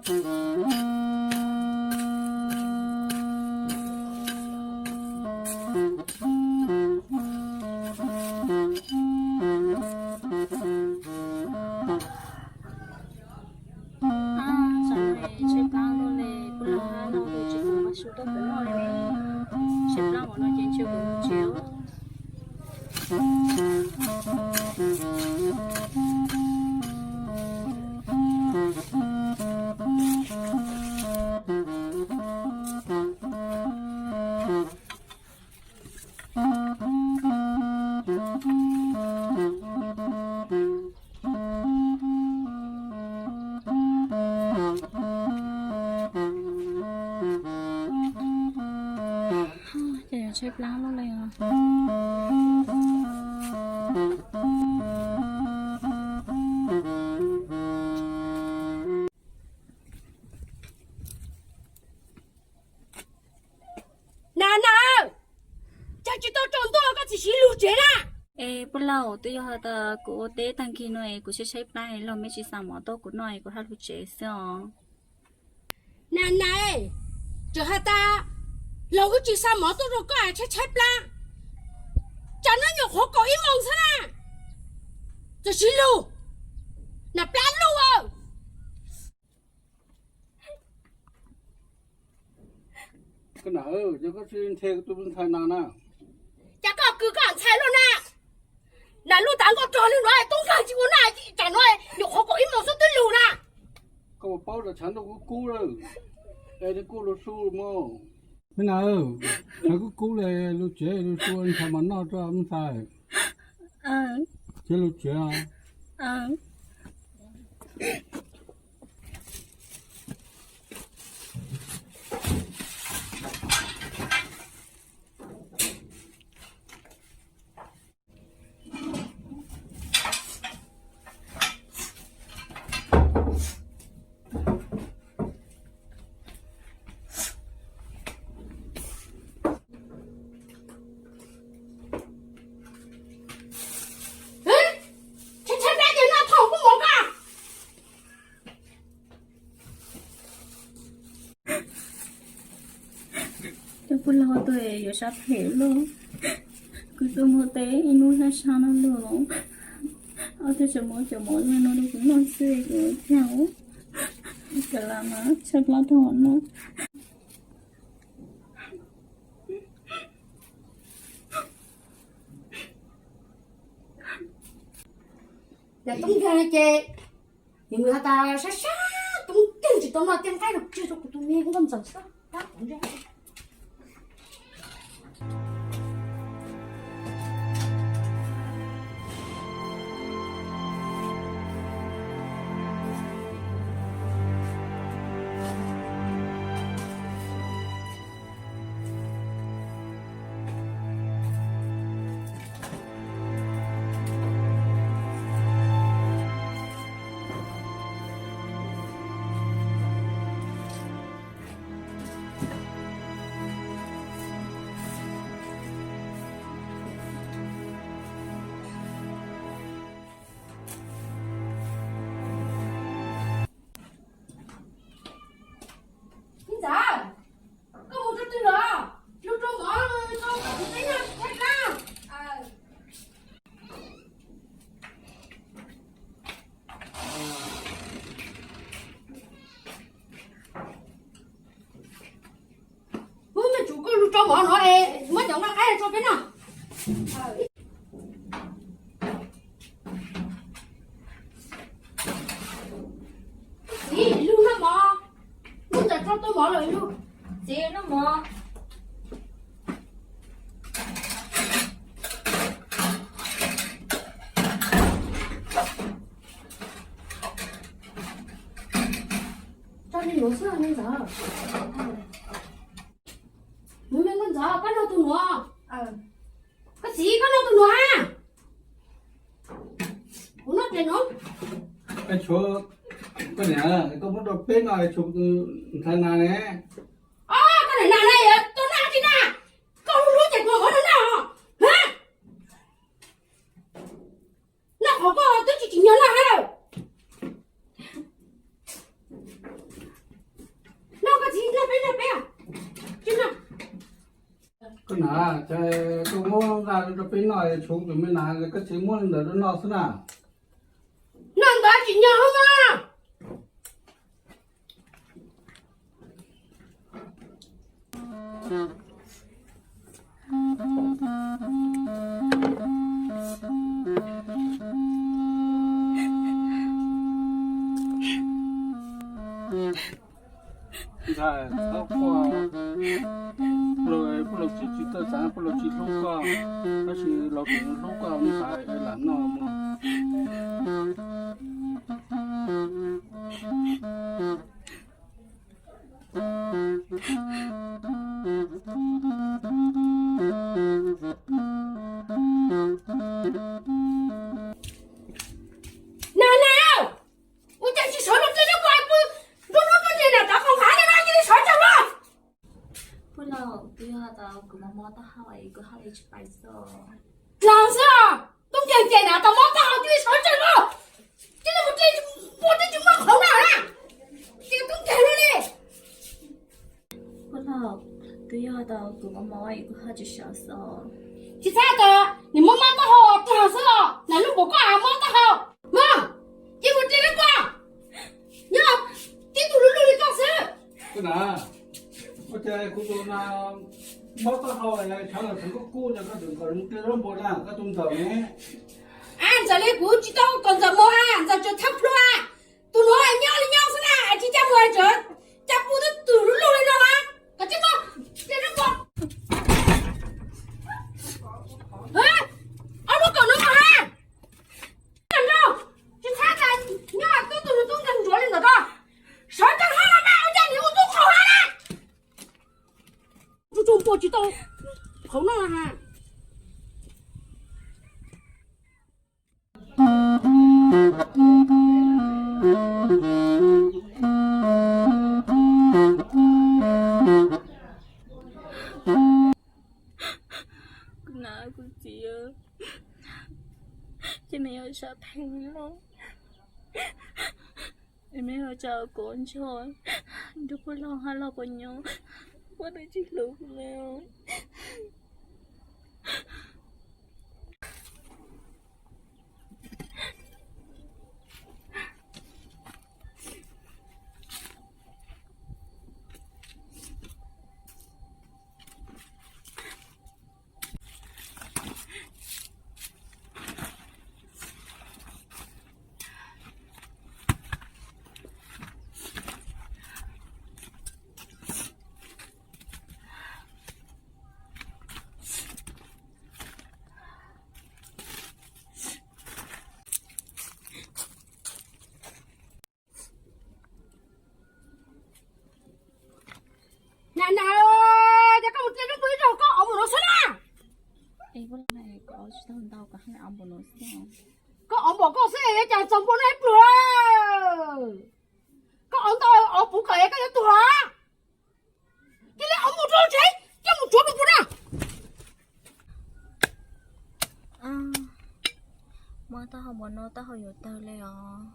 Tshaib plab luaj li, kuv los hab no kuv tsis pom qab su tuaj kuv noj li. Tshaib plab ua no ces ntshe kuv mus tsev. Ces yog tshaib plab luaj li os. Na na, cas tsis tau tsaus ntuj koj txiv siv lug tsev na? Es puj laug, twb yog has tas kuv ua teb tag kis no es kuv tshaib tshaib plab los mej tsis xa mov tuaj kuv noj es kuv hab lug tsev xwb os. Na na, tseem has tas los wb tsis xa mov tuaj rau koj es tshaib tshaib plab. Tsam no nyuam qhuav kaum ib moos xwb na, txawm siv lug, na plab lug. Koj na, yog koj tsis nthe tus ntxhais na na. Cas koj kws koj ntxhais luaj na? Na lub tav nkauj rog li no tub nkeeg tsis ua noj, tsam no nyuam qhuav kaum ib moos xwb twb lug na. Koj puas paub tas tshav ntuj kub kub lawm, es nws kuj lug su mog. Me na, tshav kub kub li, lug tsev lug su ntxhais mas noj rau ntxhais. Thiab lug tsev. Tshaib tshaib plab ces noj thaum kuv mov koj. Cov puj laug tuaj yuav sab phem lawm. Kuv tuaj mus teb ib hnub sab sab no lawm. Ob tug tseem muab cov mov zoo no rau kuv noj xwb kuv ua cas. Kav liam mas tshaib plab dhau no. Yog tub nkeeg ces nws has tas sab sab, tub nkeeg tsis tau noj tiaj nqaij rau, tseg rau kuv tus me nkauj ntxawm xwb. Ntxawm, koj mus rau twg lawm? Lug rau mov rau koj tus teb noj tsis tshaib plab. Wb me tsum koj lug rau mov no es muab cov nqaij qaib tso peb noj. Txiv, lug noj mov. Lug ntawm rau tau mov lawm lug. Txiv, noj mov. Tso li nuav xwb me ntxawm. Nuav me nkauj ntxawm, koj noj tus nuav. Koj txiv, koj noj tus nuav hab. Kuv noj tes nuav. Tshuav koj niam, koj muab rau peb noj, tshuav tus ntxhais nas ne. Os, koj niam nas na, tuaj noj tsi na? Koj hlub hlub ces kuv qhov noj noj. Noj qhov koj twb tsis tsim nyog noj hab lawm. Na, ces koj muab nqa rau peb noj, tshuav tus me na, koj tsis muab li ntawd rau noj xwb na. Noj ntawd tsis nyog hauv mas. Ntxhais, txhob quaj, poj laus tsis txawj xav, poj laus tsis hlub koj, tab sis laus tseem hlub koj, ntxhais lam noj mog. Na na, ua cas tsis sawv los dlej rab puas pw nruab hnub poj niam nram tod, qhov nqhav li no cia li sawv tsees los. Poj laus, twb yog tau kuv mob mob taub hau es kuv haj li tsis pais xwb. Dlaag xwb os, tub nkeeg ces na tau mob taub hau cia li sawv tsees los, cia li mus dlej puas twb tsis muaj qhov no na, ces tub nkeeg lub li. Poj laus, twb yog tau kuv mob mob es kuv haj tsis sawv xwb. Tsis txhob tas, nws mob mob taub hau dlaag xwb los, nws lub npaum koj mob taub hau. Mog, cia mus dlej rab puas. Nyob tib tug lub lub li koj xwb. Ua cas kuv tus no mob taub hau, tshav los tseem kub kub, koj tseem kom mus dlej rab puas na, koj tus ntxawm ne? Ab, ntxawm li kuv tsis tau kom ntxawm mus, ntxawm tsuas thawj plhu. Tus nuav nyob li nyob xwb na, tsis coj mus, tsuas coj pub tub tus lub lub li no mas kom tsis muaj dlej rab puas. Ob lub kaum no mas ha. Tsis txhob tas, nyob tub tus nus tub nkeeg ntsuav li ntawm ko. Sawv tsees hab los mas, ua cas nws ua tub qaug hab na. Tub tub npua tsis tau qhauv no ha. Kuv nam kuv txiv, ces mej yuav sab pheej lawm, mej yuav tsa kuv ntshua nrug puab laug hab los puas nyob, puab twb tsis hlub kuv li. Na na, ces koj mus dlej rab puas ib zaug koj ov npaum no xwb na. Koj ov npaum koj xwb es cas txaus npaum no ib pluag. Koj ov ntau ov puv kom es koj yuav tuag. Cia li ov mus rau tsev, coj mus tsuav rau puas na. Mob taub hau npaum no taub hau yuav tawg li os.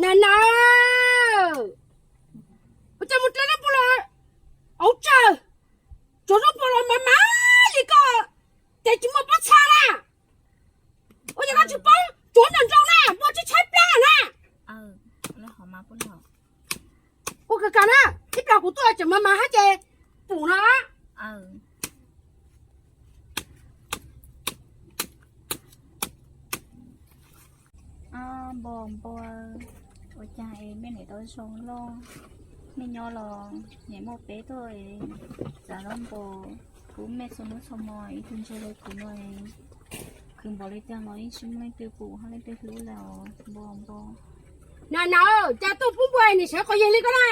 Na na, ua cas mus dlej rab puas los auv tsawg, tsuav rab puas los mas mas li koj, ces tsis muaj pob txha na. Ua cas koj tsis paub tsuav nrog nrau na, muaj tshaib tshaib plab na. Ua kawg kawg na, ib plag kuv tuaj tseem mas mas hab ces pum no. Npau npau, ua cas es mej niam tau zoo loj, mej nyob los niam muaj peb tug es txav loj npaum, kuv mej txhua hnub txhua hmo ib tug ntsuag li kuv no, khwv npaum li cas los yeej tsis muaj leej twg pum hab leej twg hlub li os npau npau. Na na, cas tuaj pub npua nim sawv qhov yawg li koj na,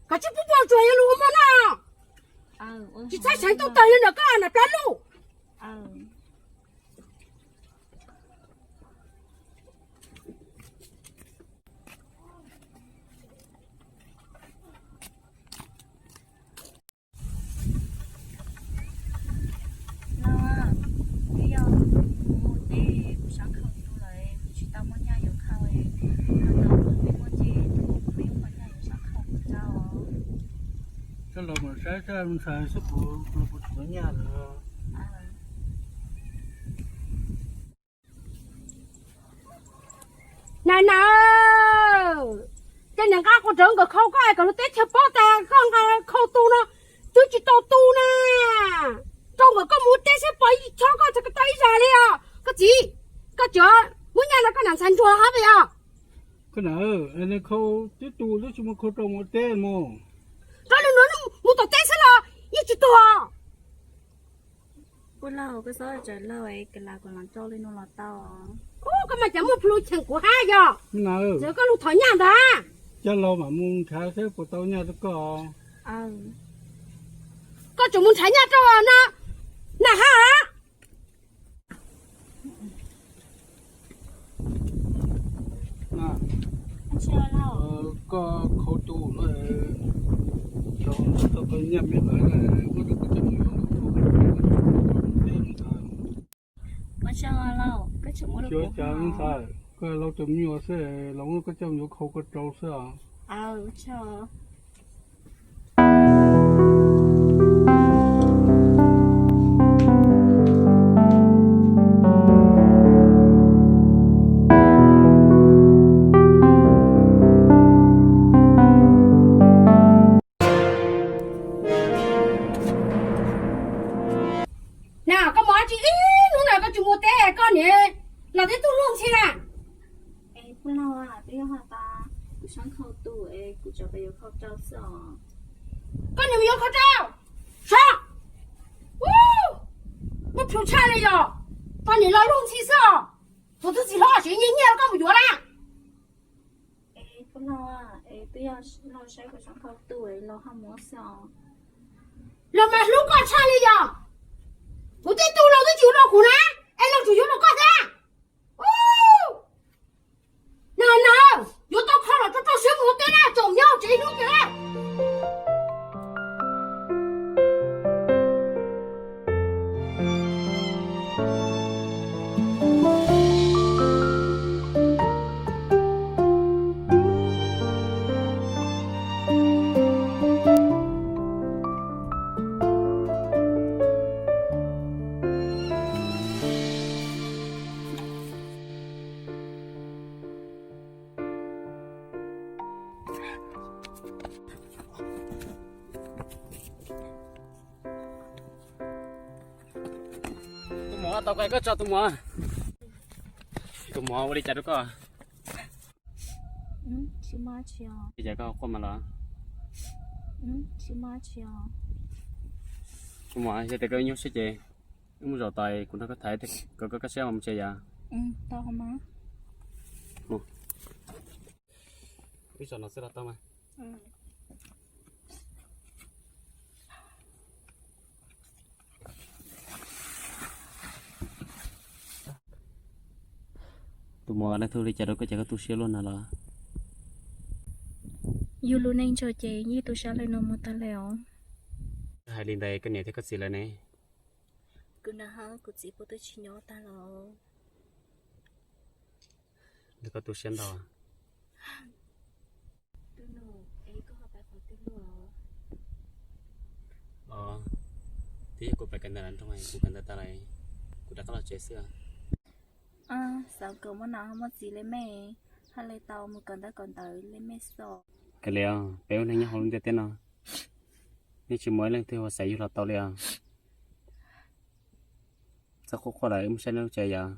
koj tsis pub npua tsuas yog lus ua mov no. Tsis txhob seev tuaj tawg li ntawm koj na plab luj. No, twb yog mus ua teb Los mus saib saib ntxhais xwb puas, puas tuav nyaj lawm. Na na, ces niam nqa qhov rawv nkawd khau koj es kom lub teb chaws paub tas koj nqa khau tu no, twb tsis tau tu na. Rau nkawd koj mus teb saib pom ib chob koj tsis tau ib zag li os koj txiv. Koj tseem muab nyaj rau koj niam ntxhais ntsuag hab pes os. Koj niam, nws khau twb tu twb tsis muaj khau rau mus teb mus. Rau li no mus tom teb xwb los yeej tsis tuag. Ua lauj, koj txhob tsaws lauj, es koj lam kom los rau li no los tau. Ub, koj mas cas muaj plhu cheem kuv hab yog. Txawm koj lug thov nyaj ntag. Coj los mam mus nrhav seb puas tau nyaj rau koj. Koj tseem mus nrhav nyaj rau no na ha. Koj khau tu no, tau koj nyaj me ntawd, muab rau kuv coj mus yuav nkauj khau. Xyov cas ntxhais, koj laus tus me nyuam xwb los muab koj coj mus yuav khau koj rau xwb os. Na, koj mus dab tsi ib hnub no koj tsis mus teb, koj niam los twb tuaj luag ntxhi na. Es puj laug, twb yog has tas kuv sab khau tu es kuv tseem pab yuav khau rau xwb os. Koj niam mus yuav khau rau, sab, muaj plhu tshaj li yog, koj niam los luag ntxhi xwb os. Tus tub txiv hlob tseem nyiag nyiag koj mus yuav na. Es puj laug, es twb yog laug saib kuv sab khau tu es laug ho muab xwb os. Los mas hlub koj tshaj li yog. Kuv tej tug laus twb tsis yuav rau kuv na, es laug tseem yuav rau koj thiab. Ub, na na, yuav tau kho los rau rau siab mus ua teb na, tsoom nyob tsev ib hnub kawg. Tus muam, tau koj tso tus muam. Tus muam, ua li cas rau koj? Tsis muaj tsi os. Li cas koj quaj mas los? Tsis muaj tsi os. Tus muam, yog tias koj nyuaj siab ces wb mus zaum tod, kuv nrog koj thaiv kom koj kaj siab mas mus tsev yom. Tau mas. Wb zaum no xwb los tau mas. Tus muam, leej twg li cas rau koj ces koj tu siab luaj na los? Yus lub neej tso ces yeej tu siab li no mus tag li os. Hais li ntawd koj niam thiab koj txiv lawv ne? Kuv niam hab kuv txiv puas twb tsis nyob tag los? Koj tu siab ntau. Os, twb yog kuv pais kawm ntawv lawm nrog kuv kawm ntawv tas lawm, kuv rov qab los tsev xwb. Xav kom muaj niam muaj txiv li mej, haj li tau mus kawm ntawv kawm ntawv li mej xwb. Kav liam, peb ua neeg nyob hauv lub ntiaj teb no, yeej tsis muaj ib leej twg uas xaiv yug los tau li os. Txhob quaj quaj lawm, wb mus saib lub tsev yom.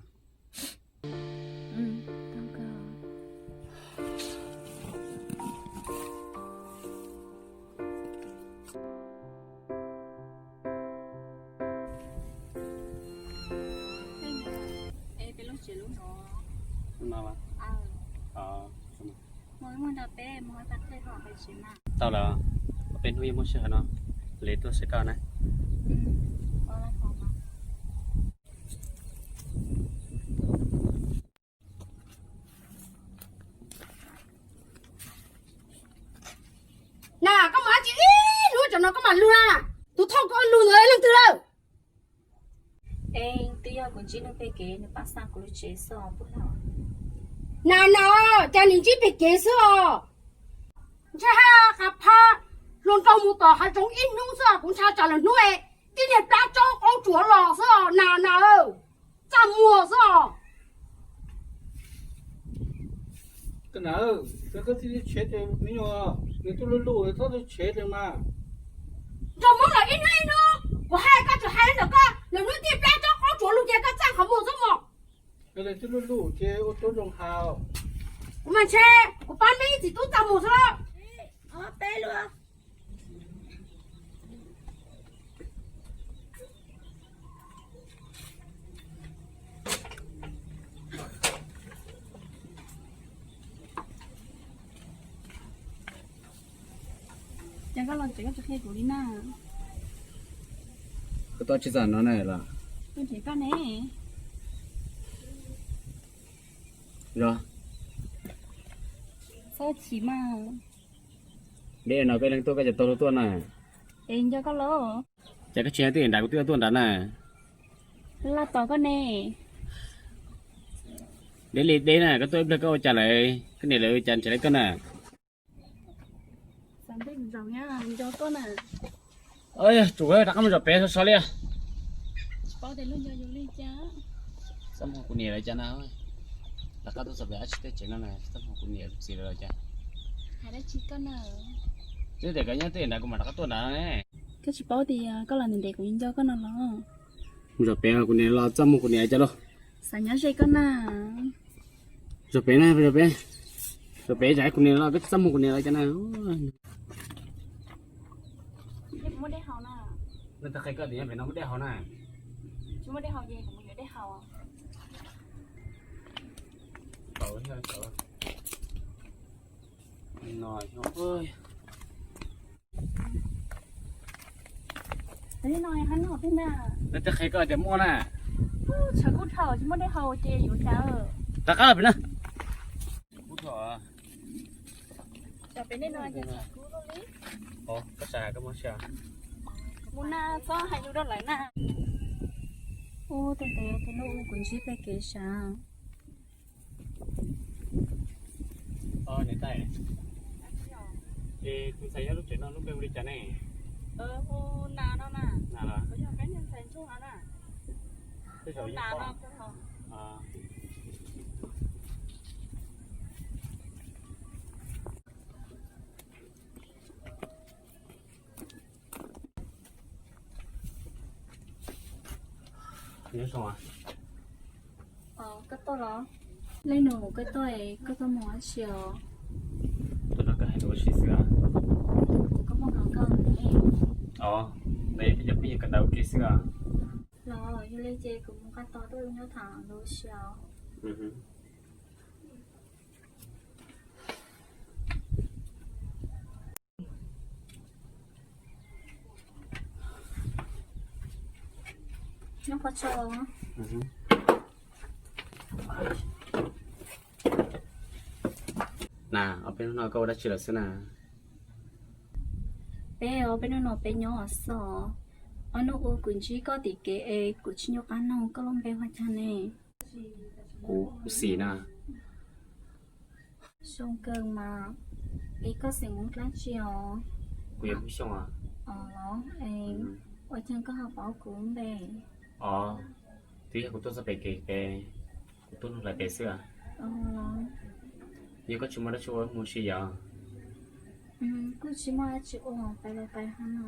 Tau lawm, ob peb hnub yeej muaj sij hawm no, li tuaj saib koj na. Na, koj mus dab tsi ib hnub tam no koj mam lug na? Tus thauj koj lug ntawd leej twg lawm? Es twb yog kuv ntsib nws pem kev, nws pab xa kuv lub tsev xwb os puj laug. Na na, cas nws ntsib pem kev xwb os? Ntshe haj qas phaj Hluas nraug mus tom hav zoov ib hnub xwb, kuv ntshaw tsam lwm hnub tib niag plab tsob qaub tsuav los xwb os nas nas, txaj muag xwb os. Koj na, koj txhob tshev tus me nyuam, nws twb luj luj, txhob tshev tus mas. Nrog Hmoob lawm ib hnub ib hnub, kuv hais koj tsis hais ntawm koj, lwm hnub tib niag plab tsob qaub tsuav los ces koj txaj qhov muag xwb mog. Koj twb luj luj ces ua tub zoo haus. Kuv mas ntshe kuv pab meb ib txiv tub txaj muag xwb lawm. Ces koj los tsev koj tsis qhia kuv li na. Koj tuaj tsis txog no na los? Tuaj tsev koj ne. Los. Txhob chim mas. Deb no koj leej tuaj koj cov tau tuaj na. Es nco koj los. Ces koj tsis nyob twj ywm nrad kuv twb tuaj nrad na. Laj tos koj ne. Deb li deb na, koj tuaj ib pliag koj ua cas lawm, koj niam lawv ua cas nrhiav li koj na. Xav npej zaum nco tuaj na. Tsum rov qab mus zov pem so so li. Tsis paub tias luag nco yus li cas. Txaj muag kuv niam lawv cas na. Rov qab tuaj txog pem dab tsi tej tsev no na, txaj muag kuv niam txiv lawv cas. Hais dab tsi koj na. Twb tias koj nyob twj ywm nrad kuv mam rov qab tuaj nrad ne. Koj tsis paub tias koj los ntev ntev kuv nco koj no los. Mus zov pem kuv niam los txaj muag kuv niam cas los. Xav nyob ze koj na. Zov pem na, zov pem. Zov pem zam kuv niam los, koj txaj muag kuv niam los cas na. Muaj dej haus na. Leej twg qhia koj tias nyob pem no muaj dej haus na? Tsis muaj dej haus ces kuv mus yuav dej haus. No, leej twg qhia koj tias muaj na? Tshav kub dhau tsis muaj dej haus ces yuav cas. Rov qab pem na. Kub dhau. Mus na, txhob hais lus rau lawv na. Ub, tus ntawd tus no ua kuv ntsib pem kev sav. Niam tais, es tus ntxhais nyob lub tsev no lub npe hu li cas ne? Hu Nas no na. Nas los? Kuv yog peb niag ntxhais ntsuag no na. Hu Nas no. Koj tuaj los? Leej nus, koj tuaj, koj tuaj mus ua dab tsi os? Tuaj nrog koj hais lus ua si xwb os. Kuv koj muaj hloov koj ne. Os, nws yog peb cov phooj ywg kawm ntawv ua ke xwb os. Los yog li ces kuv mus nqa tos tuaj nyob tham lus ua si os. Nyob qhov tso. Na, ob peb hnub no koj ua dab tsi lawm xwb na? Peb os, peb hnub no peb nyob xwb os. Ob hnub ub kuv ntsib koj tim kev es kuv tsis nco qab noog koj lub npe hu cas ne. Kuv Xis na. Zoo kawg mas. Es koj xeem Hmoob dlaab tsi os? Kuv yog Hmoob Xyooj os. Os, es ua cas koj ho paub kuv lub npe? Os, twb yog kuv tuaj txog pem kev, kuv tuaj nug lawv pem xwb os. Yog koj tsis muaj dab tsi ua mus si yom? Kuj tsis muaj dab tsi ua, pais los pais ho no.